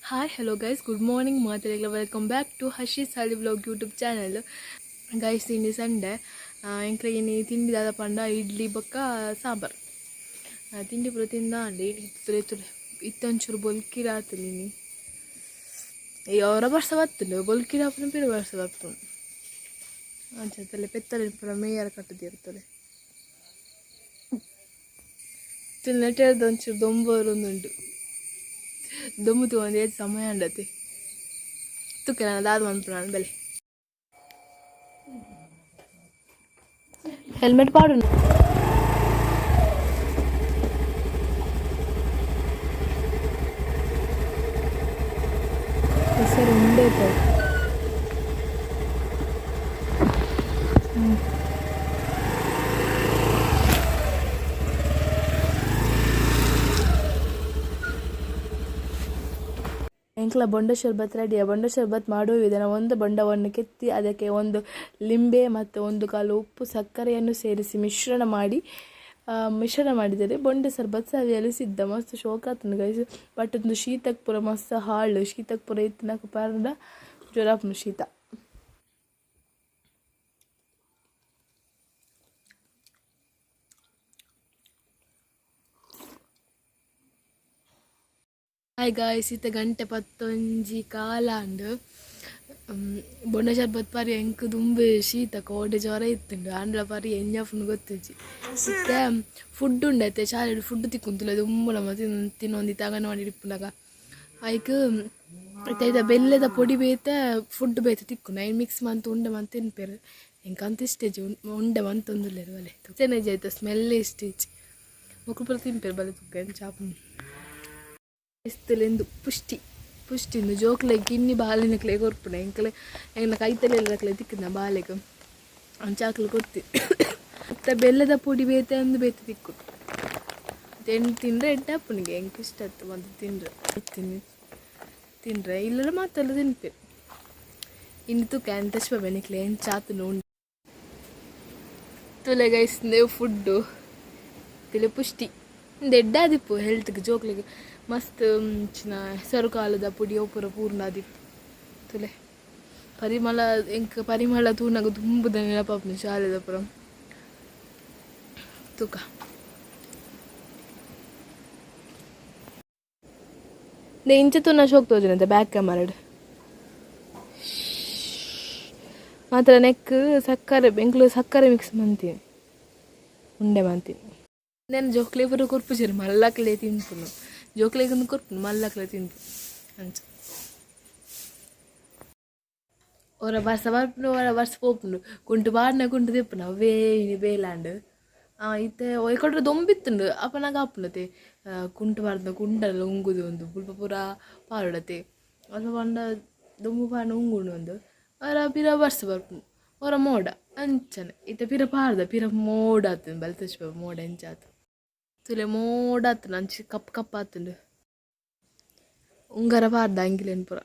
Hi hello guys, good morning ಮಾತಾಡಿಲ್ಲ. Welcome back to Hashi Sali vlog YouTube channel. Guys, ಇನಿ Sunday, ಎಂಕ್ಲೆ ಇನಿ ತಿಂಡಿ ದಾದ ಪಂಡ ಇಡ್ಲಿ ಬೊಕ್ಕ ಸಾಂಬಾರ್. ತಿಂಡಿ ಪೂರ ತಿಂದಾಂಡ್. ಇಡ್ಲಿ ತುಲೆ ಇತ್ತೊಂಚೂರು ಬೊಲ್ಕಿರ ಆತುಂಡು ಇನಿ. ಅವರ ಬರ್ಸ ಬತ್ತುಂಡು, ಬೊಲ್ಕಿರ ಆಪುನ ಪಿರ ಬರ್ಸ ಬರ್ಪುಂಡು. ಅಂಚ ತಲೆ ಪೆತ್ತಲೆ ಪೂರ ಮೇಯರ ಕಟ್ಟುದಿರ್ತದೆ. ನೆಟೆರ್ದ ಒಂಚೂರು ದೊಂಬರೊಂದುಂಡು. ದೊಂಬು ತೂವೊಂದು ಏತ್ ಸಮಯ ಆಂಡತೆ. ತುಕ್ಕೆ ನಾನು ದಾದ ಮನ್ಪುನ ಬೆಲೆ ಹೆಲ್ಮೆಟ್ ಪಾಡು. ಹೆಸರು ಉಂಡೆ. ಎಂಕ್ಲ ಬೊಂಡ ಶರ್ಬತ್ ರೆಡಿ. ಬೊಂಡ ಶರ್ಬತ್ ಮಾಡುವ ವಿಧಾನ: ಒಂದು ಬೊಂಡವನ್ನು ಕೆತ್ತಿ ಅದಕ್ಕೆ ಒಂದು ಲಿಂಬೆ ಮತ್ತು ಒಂದು ಕಾಲು ಉಪ್ಪು, ಸಕ್ಕರೆಯನ್ನು ಸೇರಿಸಿ ಮಿಶ್ರಣ ಮಾಡಿ. ಮಿಶ್ರಣ ಮಾಡಿದರೆ ಬೊಂಡ ಸರ್ಬತ್ ಸವಿಯಲು ಸಿದ್ಧ. ಮಸ್ತ್ ಶೋಕಾತುಂಡು ಗೈಸ್. ಬಟ್ ಒಂದು ಶೀತಕ್ ಪೂರ ಮಸ್ತ್ ಹಾಳು. ಶೀತಕ್ ಪೂರ ಇತ್ತಿನಕ ಪರ್ಂಡ ಜ್ವರ ಆಪುಂಡು ಶೀತ. ಹಾಯ್ ಗಾಯ್ಸ್, ಇತ್ತೆ ಗಂಟೆ 10:15 ಆಂಡ್. ಬೊಂಡ ಶರ್ಬತ್ ಪರಿ ಎಂಕ್ ದುಂಬು ಶೀತ ಕೋಡೆ ಜ್ವರ ಇತ್ತುಂಡು. ಆಂಡಲ ಪರಿ ಎಂಜ ಆಪುಂಡು ಗೊತ್ತಿಜ್ಜಿ. ಇತ್ತೆ ಫುಡ್ ಉಂಡೈತೆ, ಶಾಲೆಡ್ ಫುಡ್ ತಿಕ್ಕುಂತುಲ್ಲ. ದುಂಬು ನಮ ತಿನ್ನೊಂದಿತ್ತ ಅಂಗನವಾಡಿ ಇಪ್ಪುನಗ. ಐಕ್ ಇತ್ತೆ ಐತ ಬೆಲ್ಲದ ಪೊಡಿ ಬೇತೆ, ಫುಡ್ ಬೇತೆ ತಿಕ್ಕುಂಡು. ಐನ್ ಮಿಕ್ಸ್ ಮಂತ್ ಉಂಡೆ ಮಂತ್ ತಿನ್ಪೆರ್. ಎಂಕ್ ಅಂತ ಇಷ್ಟ ಇಜ್ಜಿ, ಉಂಡೆ ಮಂತೊಂದುಲ್ಲೆರ್. ಬಲೆ ಇಜ್ಜಿ, ಐತ ಸ್ಮೆಲ್ ಇಷ್ಟ ಇಜ್ಜಿ. ಮೊಕುಲು ಪೂರ ತಿನ್ಪೆರ್. ಬಲೆ ತುಕ್ಕ ಎಂಚ ಆಪುಂಡು. ಇಸ್ತಲೆಂದು ಪುಷ್ಟಿ ಪುಷ್ಟಿ ಇಂದು ಜೋಕ್ಲೆಗ್ ಕಿನ್ನಿ ಬಾಲೆನಕ್ಲೆ ಕೊರ್ಪುನ. ಎಂಕ್ಲೆ ಎಂಕ್ನ ಕೈತಲೆಲ್ಲದಕ್ಲೆ ತಿಕ್ಕುನ ಬಾಲೆಗ್, ಅಂಚ ಅಕ್ಲು ಕೊರ್ತಿ. ಇತ್ತೆ ಬೆಲ್ಲದ ಪೊಡಿ ಬೇತೆ, ಅಂದು ಬೇತೆ ತಿಕ್ಕು. ತಿಂದ್ರೆ ಎಡ್ಡೆ ಆಪುನಿಗೆ. ಎಂಕ್ ಇಷ್ಟ ಆತು ಮಂತ್ ತಿಂದ್ರೆ. ತಿನ್ನಿ ತಿಂದ್ರೆ ಇಲ್ಲದ ಮಾತೆಲ್ಲ ತಿನ್ಪೆರ್. ಇನ್ನು ತುಕ ಎಂತ ನಿಕ್ಲೆ ಎಂಚ ಆತುಂಡು ಉಂಡು. ತುಲೆ ಗೈಸ್, ಫುಡ್ಡು ತುಲೆ ಪುಷ್ಟಿ ಇಂದು ಎಡ್ಡೆ ಆದಿಪ್ಪು ಹೆಲ್ತ್ಗೆ ಜೋಕ್ಲೆಗ್. ಮಸ್ತ್ ಇಂಚಿನ ಹೆಸರು ಕಾಲದ ಪುಡಿ ಅವು ಪೂರ ಪೂರ್ಣ ಆದಿಪ್ಪು. ತುಲೆ ಪರಿಮಳ, ಎಂಕ್ ಪರಿಮಳ ತೂನಗ ದುಂಬುದ ನೆನಪಾಪುಂಡು, ಶಾಲೆದ ಪೂರ. ತೂಕ ಇಂಚ ತೂನ ಶೋಕ್ ತೋಜುನಂತೆ ಬ್ಯಾಕ್ ಕ್ಯಾಮರಾಡ್ ಮಾತ್ರ. ನೆಕ್ ಸಕ್ಕರೆ, ಎಂಕ್ಲು ಸಕ್ಕರೆ ಮಿಕ್ಸ್ ಮಂತೀನಿ, ಉಂಡೆ ಮಂತೀನಿ. ನಾನು ಜೋಕ್ಲೆ ಪೂರ ಕೊರ್ಪುಜೆರ್, ಮಲ್ಲಕ್ಲೆ ತಿನ್ಪುನು. ಜೋಕ್ಲೆಗ್ ಕೊರ್ಪುನು, ಮಲ್ಲಕ್ಲೆ ತಿನ್ಪು ಅಂಚ. ಒರ ಬರ್ಸ ಬರ್ಪುಂಡು, ಒರ ಬರ್ಸ ಪೋಪುಂಡು. ಕುಂಟು ಪಾಡ್ನ ಕುಂಟು ದೆಪ್ಪುನು, ಅವೇ ಇನಿ ಬೇಲಾಂಡ್. ಇತ್ತೆ ಒಯ್ಕೊಟ್ರೆ ದೊಂಬಿತ್ತುಂಡು ಅಪನಗ ಆಪುಂಡತೆ. ಕುಂಟು ಪಾಡ್ದ ಕುಂಟಲ್ಲ ಉಂಗುದು ಒಂದು ಪುಲ್ಪ ಪೂರ ಪಾಡೊಡತೆ. ಅಲ್ಪ ಪಂಡ ದೊಂಬು ಪಾಡ್ನ ಉಂಗುಂಡು ಒಂದು ಒರ ಪಿರ ಬರ್ಸ ಬರ್ಪುಂಡು, ಒರ ಮೋಡ ಅಂಚನೆ. ಇತ್ತೆ ಪಿರ ಪಾಡ್ದ ಪಿರ ಮೋಡ ಆತುಂಡು. ಬಲ್ತೇಶ್ ಮೋಡ ಎಂಚ ಆತು ತುಲೆ. ಮೋಡ ಆತುಂಡು, ಅಂಚ ಕಪ್ಪು ಕಪ್ಪು ಆತುಂಡು. ಉಂಗರ ಪಾಡ್ದ ಅಂಗಿಲೆನ್ ಪೂರ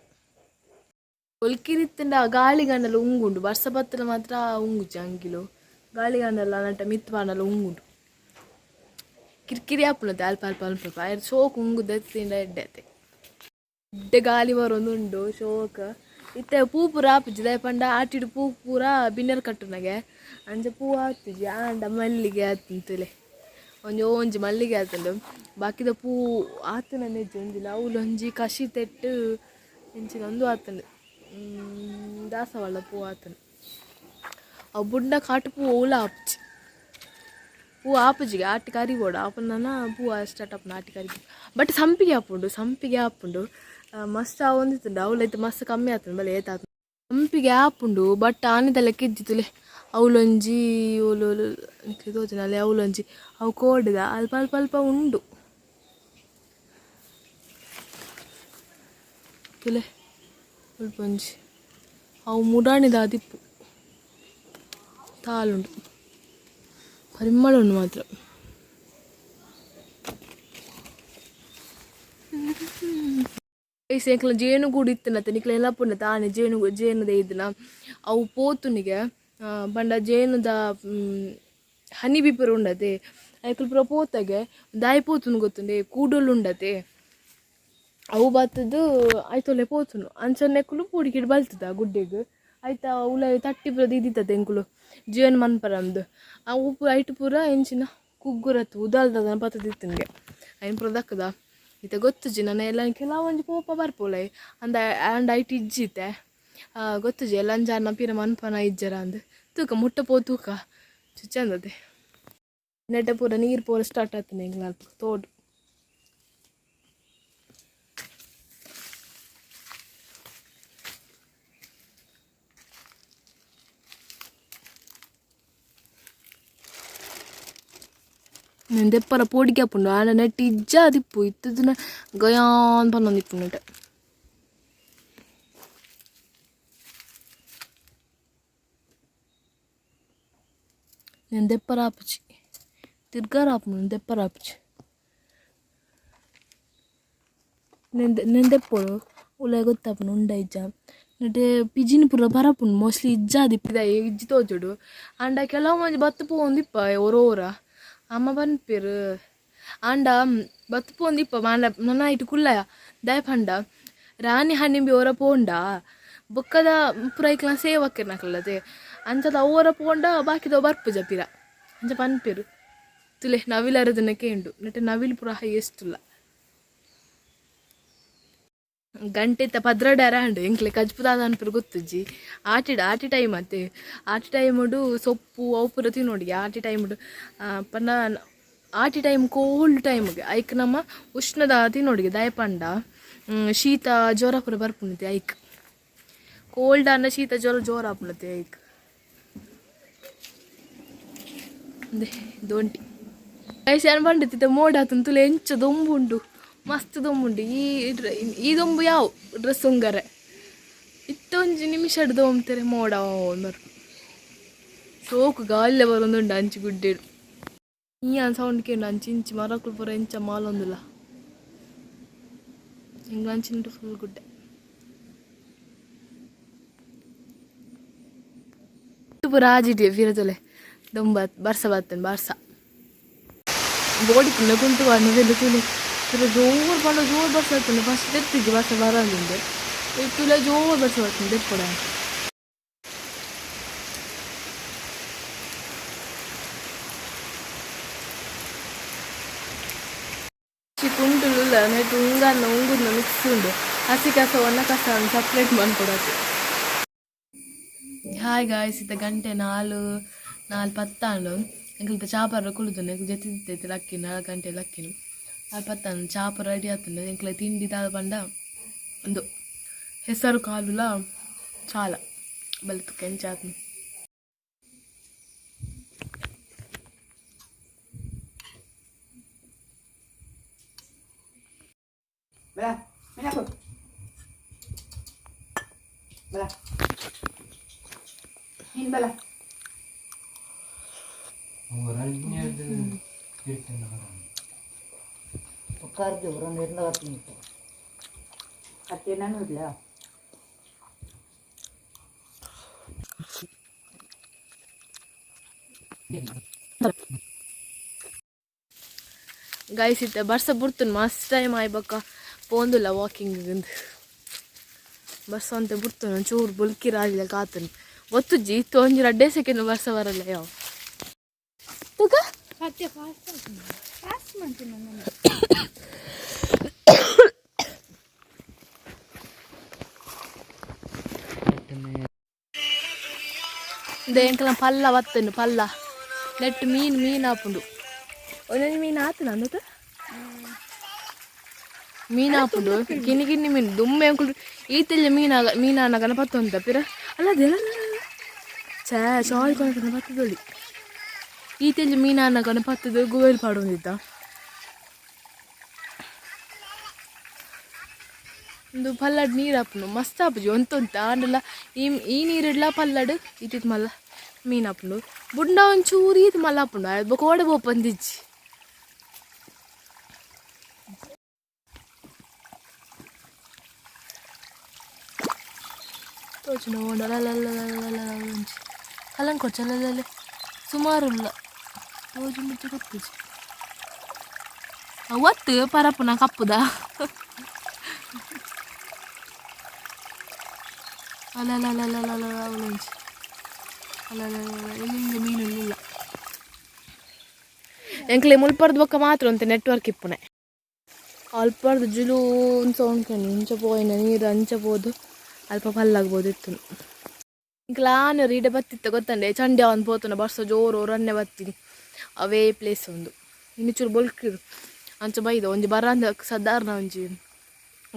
ಒಲ್ಕಿರಿತ್ತುಂಡ ಗಾಳಿಗಾಂಡಲ ಉಂಗುಂಡು. ಬರ್ಸ ಬತ್ತುಂಡ ಮಾತ್ರ ಉಂಗುಜಿ ಅಂಗಿಲು. ಗಾಳಿಗಾಂಡಲ ನಟ ಮಿತ್ತ್ ಪಾಡ್ಂಡಲ ಉಂಗುಂಡು. ಕಿರಿಕಿರಿ ಆಪುಂಡತೆ ಅಲ್ಪ ಅಲ್ಪ ಅಲ್ಪ ಅಲ್ಪ. ಆಯೆ ಶೋಕು ಉಂಗುದ ತಿಂಡ ಎಡ್ಡೆ ಆತೆ. ಎಡ್ಡೆ ಗಾಳಿ ಬರೊಂದುಂಡು ಶೋಕ. ಇತ್ತೆ ಪೂ ಪೂರ ಆಪುಜಿ, ದಾಯೆ ಪಂಡ ಆಟಿಡ್ ಪೂ ಪೂರ ಬಿನ್ನೆರ್ ಕಟ್ಟುನಗೆ, ಅಂಚ ಪೂ ಆತುಜಿ. ಆಂಡ ಮಲ್ಲಿಗೆ ಆತುಂಡು ತೂಲೆ, ಒಂಜಿ ಒಂಜಿ ಮಲ್ಲಿಗೆ ಆತುಂಡು. ಬಾಕಿದ ಪೂ ಆತುನ ಇಜ್ಜಿ ಒಂಜಿಲ. ಅವ್ಲೊಂಜಿ ಕಸಿ ತೆಟ್ಟು ಇಂಚಿನ ಉಂದು ಆತುಂಡು, ದಾಸವಾಳ ಪೂ ಆತುಂಡು. ಅವು ಬುಡ್ಂಡ ಕಾಟು ಪೂ ಓಲ ಆಪುಜಿ. ಪೂ ಆಪುಜಿಗೆ ಆಟಿ ಕರಿಬೋಡು ಆಪುನ ಪೂ ಸ್ಟಾರ್ಟ್ ಆಪುಂಡು ಆಟಿ ಕರಿ. ಬಟ್ ಸಂಪಿಗೆ ಆಪುಂಡು, ಸಂಪಿಗೆ ಆಪುಂಡು. ಮಸ್ತ್ ಆವೊಂದಿತ್ತುಂಡು ಅವ್ಲು, ಇತ್ತೆ ಮಸ್ತ್ ಕಮ್ಮಿ ಆತುಂಡು. ಬಲೆ ಏತ್ ಸಂಪಿಗೆ ಆಪುಂಡು. ಬಟ್ ಆನಿದ ಲೆಕ್ಕ ಇಜ್ಜಿ. ತುಲೆ ಅವ್ಲೊಂಜಿ ಓಲು ಓಲು ನಿಕ್ಲೆ ತೋಜುಂಡಲೆ, ಅವ್ಲೊಂಜಿ ಅವು ಕೋಡೆದ ಅಲ್ಪ ಅಲ್ಪ ಅಲ್ಪ ಉಂಡು. ತುಲೆ ಅಲ್ಪ ಒಂಜಿ ಅವು ಮುಡಾಣಿದ ಆದಿಪ್ಪು ತಾಳುಂಡು. ಪರಿಮಳ ಉಂಡು ಮಾತ್ರ. ಎಂಕ್ಲ ಜೇನುಗೂಡು ಇತ್ತುಂಡತೆ, ನಿಕ್ಲೆ ನೆನಪುಂಡ ತಾನೆ? ಜೇನು ಜೇನುದ ಇದ್ದಿನ ಅವು ಪೋತುನಿಗೆ. ಪಂಡ ಜೇನುದ ಹನಿ ಬಿ ಪೂರ ಉಂಡತೆ, ಐಕುಲು ಪೂರ ಪೋತಗೆ. ದಾಯಿ ಪೋತುಂದು ಗೊತ್ತುಂಡೆ? ಕೂಡಲು ಉಂಡತೆ. ಅವು ಬತ್ತುದು ಐತೊಲೆ ಪೋತುಂಡು ಅಂಚನೆಕುಲು ಪೋಡಿಗೆಡ್ ಬಲ್ತುದ ಗುಡ್ಡೆಗ್ ಐತ ಉಲಾಯಿ ತಟ್ಟಿ ಪೂರ ದೀದಿತ್ತತೆ ಎಂಕುಲು ಜೀವನ ಮನ್ಪರಂದು ಅವು ಪೂರ ಐಟ್ ಪೂರ ಎಂಚಿನ ಕುಗ್ಗುರತ್ತು ಉದಾಲ್ದ ಬತ್ತದಿತ್ತುಂಗೆ ಐನ್ ಪೂರ ದಕ್ಕದ ಇತ್ತೆ ಗೊತ್ತುಜಿ ನನ ಎಲ್ಲ ಕೆಲವೊಂಜಿ ಪೋಪ ಬರ್ಪುಲೈ ಅಂದ ಆಂಡ್ ಐಟ್ ಇಜ್ಜಿತೆ ಗೊತ್ತುಜಿ ಎಲ್ಲ ಪಿರ ಮನ್ಪನ ಇಜ್ಜರ ಅಂದ್ ತೂಕ ಮುಟ್ಟ ಪೋ ತೂಕ ಚುಚ್ಚಂದತೆ ನೆಟ್ಟ ಪೂರ ನೀರು ಪೂರ ಸ್ಟಾರ್ಟ್ ಆತನೆ ಎಂಕ್ಲ ಅಲ್ಪ ತೋಡು నేను ದೆಪ್ಪರ ಪೋಡಿಗೆ ಆಪುಂಡು ಆಂಡ ನೆಟ್ ಇಜ್ಜಾದಿಪ್ಪು ಇತ್ತುದಿನ ಗಯಾನ್ ಪನ್ನೊಂದಿಪ್ಪು ನೆಟ್ నేను ದೆಪ್ಪರ ಆಪುಜಿ ತಿರ್ಗಾರ ಆಪುಂಡು ದೆಪ್ಪರ ಆಪುಜಿ నేను ದೆಪ್ಪೊಡು ಉಲಾಯಿ ಗೊತ್ತಾಪುಂಡು ಉಂಡ ಇಜ್ಜ ನೆಟ್ ಪಿಜಿನ್ ಪೂರ ಪರಪುಂಡು ಮೋಸ್ಟ್ಲಿ ಇಜ್ಜಾದಿಪ್ಪು ಇಜ್ಜಿ ತೋಜುಡು ಆಂಡ ಕೆಲವು ಒಂಜಿ ಬತ್ತ್ ಪೋವೊಂದಿಪ್ಪ ಒರೋರ ಅಮ್ಮ ಪನ್ಪೆರ್ ಆಂಡ ಬತ್ತ್ ಪೋವೊಂದಿಪ್ಪ ಆಂಡ ನನ ಐಟ್ ಕುಲ್ಲಯ ದಾಯೆ ಪಂಡ ರಾಣಿ ಹನಿಂಬಿ ಒರ ಪೋಂಡ ಬೊಕ್ಕದ ಪೂರ ಐಕ್ಲ ಸೇವಕೆರ್ನಕುಲತೆ ಅಂಚದ ಅವು ಒರ ಪೋಂಡ ಬಾಕಿದವು ಬರ್ಪುಜ ಪಿರ ಅಂಚ ಪನ್ಪೆರ್ ತುಲೆ ನವಿಲ್ ಅರದನ ಕೇಂಡು ನೆಟ್ ನವಿಲ್ ಪೂರ ಹೈಯೆಸ್ಟ್ ಉಲ್ಲ ಗಂಟೆ ಇತ್ತ ಪದ್ರಡೆ ಅರಾಂಡ್ ಎಂಕ್ಲೆ ಕಜ್ಪು ದಾದ ಅನ್ಪುರು ಗೊತ್ತುಜ್ಜಿ ಆಟಿಡ್ ಆಟಿ ಟೈಮ್ ಅತ್ತೆ ಆಟಿ ಟೈಮುಡು ಸೊಪ್ಪು ಅವು ಪೂರ ತಿನ್ನೋಡಿಗೆ ಆಟಿ ಟೈಮುಡು ಪಂಡ ಆಟಿ ಟೈಮ್ ಕೋಲ್ಡ್ ಟೈಮ್ಗೆ ಐಕ್ ನಮ್ಮ ಉಷ್ಣದ ತಿನ್ನೋಡಿಗೆ ದಾಯ ಪಂಡ ಶೀತ ಜ್ವರ ಪೂರ ಬರ್ಪುಂಡತೆ ಐಕ್ ಕೋಲ್ಡ್ ಅನ್ನ ಶೀತ ಜ್ವರ ಜೋರ ಆಪುಂಡತೆ ಐಕ್ ದೊಂಟಿ ಐಸ್ ಪಂಡಿತ ಮೋಡ ಆತುಂತುಲೆ ಎಂಚ ದೊಂಬು ಉಂಡು ಮಸ್ತ್ ದೊಂಬುಂಡು ಈ ಈ ದೊಂಬು ಯಾವ ಡ್ರೆಸ್ ಉಂಗರೆ ಇತ್ತೊಂಜಿ ನಿಮಿಷ ದೊಂಬ್ತಾರೆ ಮೋಡ ಬರು ಸೋಕು ಗಾಲಿಲೆ ಬರೊಂದುಂಡು ಅಂಚಿ ಗುಡ್ಡೆಡು ಈ ಸೌಂಡ್ ಕೇಂಡು ಅಂಚಿ ಇಂಚಿ ಮರಕುಲು ಪೂರ ಎಂಚ ಮಾಲೊಂದುಲ್ಲ ಎಂಗ್ಲ ಅಂಚಿನ ಫುಲ್ ಗುಡ್ಡೆ ಪೂರ ಆಜಿಡಿ ಫಿರತೊಲೆ ದೊಂಬ ಬರ್ಸ ಬರ್ತೇನೆ ಬರ್ಸ ಬೋಡಿ ಪುಂಡ ಕುಂಟು ಬಾರ್ನ ತುಲೆ ತುಲೆ ಜೋರು ಪಂಡ ಜೋರು ಬರ್ಸ ಬರ್ತದೆ ಫಸ್ಟ್ ತೆತ್ತಿಜ್ಜಿ ಬರ್ಸ ಬರಂದುಂಡು ತುಲೆ ಜೋರು ಬರ್ಸ ಬರ್ತದೆ ದೆಪ್ಪೊಡ ಕುಂಟುಲುಲ್ಲ ನೆಟ್ ಉಂಗನ್ನ ಉಂಗುದ್ನ ಮಿಕ್ಸ್ ಉಂಡು ಹಸಿ ಕಸವನ್ನ ಕಸವನ್ನು ಸಪ್ರೇಟ್ ಮನ್ಪೊಡಾತೆ. ಹಾಯ್ ಗಾಯ್ಸ್ ಇತ್ತ ಗಂಟೆ ನಾಲ್ ನಾಲ್ ಪತ್ತಾಂಡು ಎಂಕಲ್ತ ಚಾಪರ ಕುಲ್ಲುದುಂಡು ಎಂಕುಲು ಜೆತ್ತಿತ್ತೆ ಲಕ್ಕಿನ 4 ಗಂಟೆ ಲಕ್ಕಿನ 4 ಪತ್ತಾಂಡು ಚಾಪ ರೆಡಿ ಆತುಂಡು ಎಂಕ್ಲೆ ತಿಂಡಿ ದಾದ ಪಂಡ ಉಂದು ಹೆಸರು ಕಾಲುಲ ಚಾಲ ಬಲ್ತು ಕೆಂಚ ಆತುಂಡು. Bala, mira ko. Bala. Hin bala. ಅತ್ತೇನಾನು ಇಲ್ಲ. ಗೈಸ್ ಇತ್ತೆ ಬರ್ಸ ಬುಡ್ತುಂಡು ಮಸ್ತ್ ಟೈಮ್ ಆಯ್ ಬೊಕ್ಕ ಪೋಂದುಲ್ಲ ವಾಕಿಂಗ್ ಬರ್ಸ ಒಂತೆ ಬುಡ್ತುಂಡು ಒಂಚೂರು ಬೊಲ್ಕಿರ ಆಜಿಲ ಕಾತುಂಡು ಗೊತ್ತುಜ್ಜಿ ಇತ್ತೆ ಒಂಜಿ ರಡ್ಡೆ ಸೆಕೆಂಡ್ ಬರ್ಸ ಬರಲ್ಲ ಯಾವ ತೂಕ. ಫಾಸ್ಟ್ ಮಾಡ್ತೀನಿ ನಾನು. ಎಂಕಲ್ನ ಪಲ್ಲ ಬತ್ತುಂಡು ಪಲ್ಲ ನೆಟ್ ಮೀನು ಮೀನು ಆಪುಂಡು ಒಂದೊಂಜಿ ಮೀನು ಆತುಂಡು ಅಂದತ ಮೀನು ಆಪುಂಡು ಕಿನ್ನಿ ಕಿನ್ನಿ ಮೀನು ದುಮ್ಮೆ ಎಂಕುಲು ಈತೆಲ್ಲ ಮೀನಾಗ ಮೀನಾನಗನ ಪತ್ತೊಂತ ಪಿರ ಅಲ್ಲ ಅದೆಲ್ಲ ಛೇ ಶಾಲ್ ಕೊನಕನ ಪತ್ತದೊಳಿ ಈತೆಲ್ಲ ಮೀನಾನಗನ ಪತ್ತದ ಗುವೆಲ್ ಪಾಡೊಂದಿತ್ತ ಉಂದು ಪಲ್ಲಡ್ ನೀರು ಆಪುಂಡು ಮಸ್ತ್ ಆಪುಜಿ ಒಂತೊಂತ ಆಂಡಲ ಈ ಈ ನೀರಿಡ್ಲ ಪಲ್ಲಡ್ ಇತ್ತಿತ್ ಮಲ್ಲ ಮೀನು ಆಪುಂಡು ಬುಡ್ಡ ಒಂಚೂರು ಈತ್ ಮಲ್ಲ ಆಪುಂಡು ಅದ್ ಬೊಕ ಓಡೆ ಪೋಪಂದಿಜ್ಜಿ. ತೋಜುಂಡ ಓಂಡ ಒಂಜಿ ಕಲಂಕೊಚ್ಚ ಅಲ್ಲಲ್ಲ ಸುಮಾರು ಉಲ್ಲ ತೋಜುಂಡು ಗೊತ್ತುಜಿ ಅವತ್ತು ಪರಪುನ ಕಪ್ಪುದ. ಅಲ್ಲ, ಒಂಜಿ ಅಲ್ಲ ಅಲ್ಲ, ಎಲ್ಲಿ ಮೀನು ಇಲ್ಲ. ಎಂಕ್ಲೆ ಮುಲ್ಪರ್ದು ಬೊಕ್ಕ ಮಾತ್ರ ಒಂತೆ ನೆಟ್ವರ್ಕ್ ಇಪ್ಪುನೆ. ಅಲ್ಪರ್ದು ಜುಲೂನ್ ಸೌಂಡ್ ಕಣಿ. ಇಂಚ ಪೋಯಿನ ನೀರು ಅಂಚ ಪೋದು ಅಲ್ಪ ಪಲ್ಲಾಗ್ಬೋದು ಇತ್ತು. ಎಂಕ್ಲಾನು ರೀಡೆ ಬತ್ತಿತ್ತ ಗೊತ್ತಂಡೆ, ಚಂಡಿ ಅವನ್ ಪೋತುನ ಬರ್ಸ ಜೋರು ರನ್ನೆ ಬತ್ತೀನಿ. ಅವೇ ಪ್ಲೇಸ್ ಒಂದು ಇನ್ನು ಚೂರು ಬೊಲ್ಕಿರು ಅಂಚ ಬೈದ ಒಂಜಿ ಬರಂದ ಸಾಧಾರಣ ಒಂಜಿ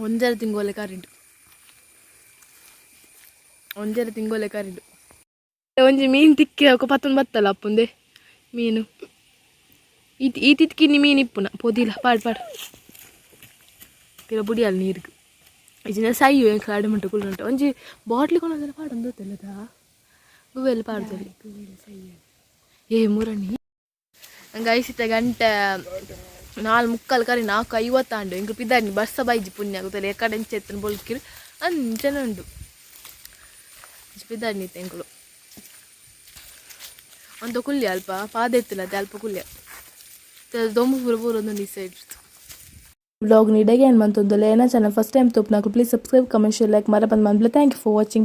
ಒಂಜರೆ ತಿಂಗೋಲೆ ಕರಿಂಡು, ಒಂಜರೆ ತಿಂಗೋಲೆ ಕರಿಂಡು. ಒಂಜಿ ಮೀನು ತಿಕ್ಕಿ ఒక ಪತ್ತೊಂದು ಬತ್ತಲ್ಲ ಅಪ್ಪುಂದೆ ಮೀನು. ಈತ್ ಈತಿತ್ಕಿನ್ನಿ ಮೀನು ಇಪ್ಪುನ ಪೊದಿಲ. ಪಾಡ್ ಪಾಡ್ ಪಿರ ಬುಡಿಯಲ್ಲ ನೀರಿಗೆ. ಇಜಿನ ಸೈಯು ಎಂಕ್ ಅಡೆ ಮುಟ್ಟ ಕುಲ್ಲುಂಟು. ಒಂಜಿ ಬಾಟ್ಲಿ ಕೊನೊಂದೆಲ್ಲ ಪಾಡೊಂದು ಗೊತ್ತಿಲ್ಲದ ಗುವೆಲ್ ಪಾಡ್ದೊಲಿ. ಏ ಮುರಣಿ ನಂಗೆ ಐಸಿತ ಗಂಟೆ 4:45 ಕರಿ, 4:50 ಆಂಡು. ಎಂಕ್ ಪಿದಾರ್ನಿ ಬರ್ಸ ಬೈಜಿ ಪುಣ್ಯ ಗೊತ್ತಲ್ಲ. ಎಕಡೆ ಎಂಚ ಎತ್ತನ ಬೊಲ್ಕಿರು ಅಂಚನೆ ಉಂಡು. ಪಿದಾರ್ನಿ ಎಂಕುಲು ಒಂತ ಕುಲ್ಯ ಅಲ್ಪ ಪಾದ ಎತ್ತಿಲ್ಲ ಅದೇ ಅಲ್ಪ ಕುಲ್ಯ ದೊಂಬು ಪೂರ ಪೂರ ಒಂದೊಂದು ಈ ಸೈಡ್. ವ್ಲಾಗ್ ಇಡೆಗೆ ಏನು ಮಂತೊಂದುಲ್ಲೆ. ಏನ ಚಾನಲ್ ಫಸ್ಟ್ ಟೈಮ್ ತೂಪುನಕುಲು please subscribe, comment, share, like ಮರ bandh ಮನ್ಪ್ಲೆ. Thank you for watching.